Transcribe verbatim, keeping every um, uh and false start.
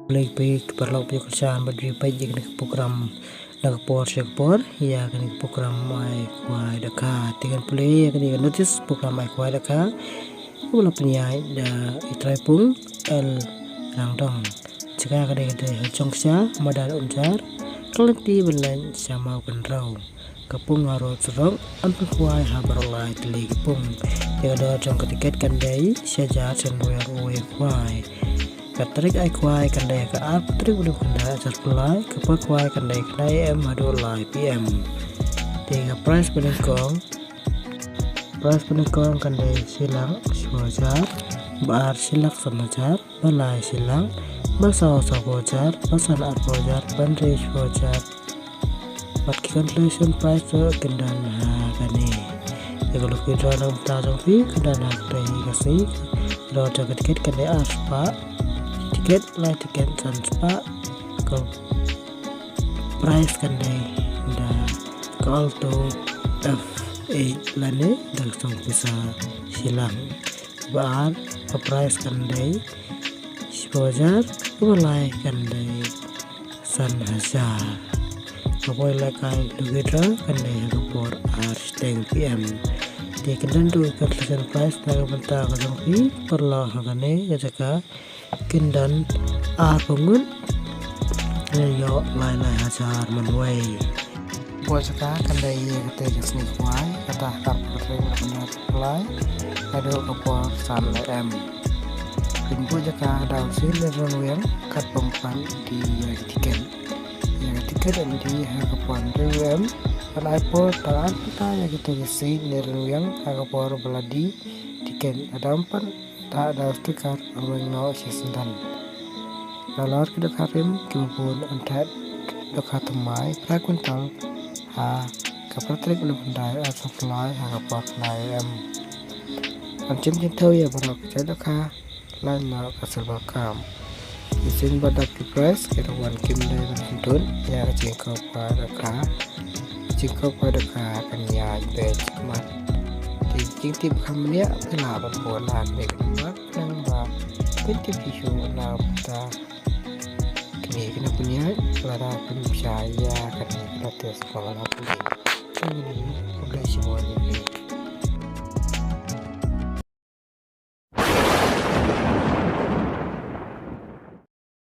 Khublei phi ki paralok, phi kyrshan bad phi peit ïa kane ka program na ka por sha ka por, ïa kane ka program Ai Khwai Dakha. Te ngan pule ïa kane ka notice program Ai Khwai Dakha, kaba la pynïaid da i Traipung L Rangdong. Jaka ka dei ka dei ha Jongksha, madan Umjar, ka lynti ban leit sha Mawkynrew. Ka pung harud surok, yn pynkhwai ha baroh lai tylli ki pung. Te ka dor jong ka tiket kan dei shi hajar shen roi uwei khwai. Ka tarik ai khwai kan dei ka ar tarik u Naiwieng khyndai arhajar arphew lai, ka por khwai kan dei khyndai A M haduh lai P M. Te ka prize ba nyngkong, prize ba nyngkong kan dei shi lak shiphew hajar, ba ar shi lak san hajar, ba lai shi lak, ba saw sawphew hajar, ba san arphew hajar, ba hynriew shiphew hajar. Bad ki consolation prize ruh kin don ha kane. Ïa ka lucky draw na ka bynta jong phi kan don ha kane ka sngi. Ka dor jong ka tiket kan dei ar spah. Tiket, lai tiket san spah. Ka prize kan dei da ka Alto F eight lane da ka song pisa shi lak. Ba ar ka prize kan dei shiphew hajar, ba lai kan dei san hajar. Ka por lehkai lucky draw kan dei ha ka por ar shiteng P M. Te kin don ruh ka consolation prize na ka bynta ka jong phi paralok ha kane ka jaka. Kin don arphew ngut, ïoh lai lai hajar man wei. Por jaka kan dei ïa kata ka sngi khwai, kata ka por ring la kan dei lai haduh ka por san A M. Pynbud jaka da u Sir Nirun Wiang, kat pynpan die ïa ka tiket. Ïa ka tiket yn die ha ka por hynriew A M. Ban ai por tang ar kynta ïa kito ki Sir Nirun Wiang ha ka por ba la die tiket. Lada ym pat tah da u sticker, ym weng noh shi snem. Nalor ki dohkha rim kiba bun yn theh dohkha thymmai phra kwintal ha ka phra tarik u Naiwieng khyndai arhajar arphew lai ha ka por khyndai A M. Ban shim jingthaw ïa baroh ki jait dohkha, lait noh ka silver cup. Ki seng ba dap ki prize ki ruh wan kim dei ban pynthut ïa ka jingkhawai dohkha. Jingkhawai dohkha kan ïaid beit mat. Te jingtip kham bniah phi lah ban bud ha kane ka number, khnang ba phin tip shuh shuh na ka bynta kine ki nongpynïaid lada phin pynshai ïa kane ka notice ba nga la pule. Khublei shibun ïa phi.